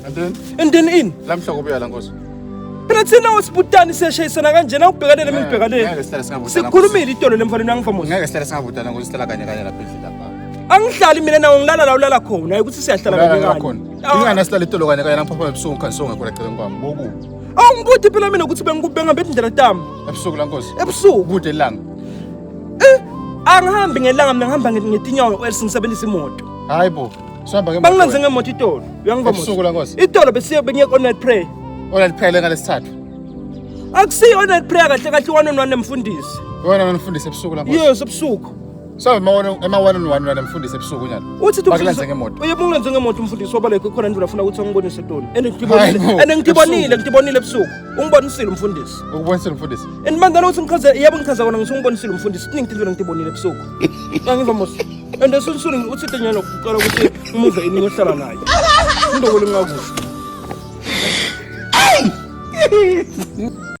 And then And then ini? Lamhla kubuya la nkosi. Phela thina osibutani siyashayisana kanjena ubhekane nami ngibhekane. Ngeke sihlale singabutana. Sikhulumile itolo lemfaneni yangifamusa. Ngeke sihlale singabutana nkosi sihlala kanye kanye lapha endlini lapha. Angihlali mina nawe ngilala la ulala khona hayi ukuthi siyahlala Ulala kanye la kanye. khona. Ingane sihlala itolo kanye kanye ngiphapha ebusuku ngikhangiswa ngekho la eceleni kwami. Boku. Awungikuthi phela mina ukuthi bengihambe indlela tami Ebusuku la nkosi. ebusuku. Kude ilanga. Eh, angihambi ngelanga mina ngihamba ngetinyawo else ngisebenzisa imoto. Hayi bo. Sihamba ngemoto. Bangilenze ngemoto itolo. Uyangiva mos? Ebusuku la nkosi. Itolo besiye bengiye ku night prayer. Ona liphele ngalesithathu. Akusiyo night prayer kahle kahle one on one nemfundisi. Wena nomfundisi ebusuku la nkosi. Yes, ebusuku. Sihamba ema one on one nomfundisi ebusuku nyalo. Uthi Bakulenze ngemoto. Uye bungilenze ngemoto umfundisi wabaleka khona ndlela afuna ukuthi angibonise tona. And Hayi ngitibonile, bo, and ngitibonile, ebusuku. ngitibonile ebusuku. Ungibonisile umfundisi. Ukubonisile umfundisi. And mangana ukuthi ngichaze yebo ngichaza kona ngithi ungibonisile umfundisi. Kuningi into ngitibonile ebusuku. Ngiva mos. And esunsuni uthi tenyana uqala ukuthi umuve ini ngiyohlala naye. Into kweli ngakusho.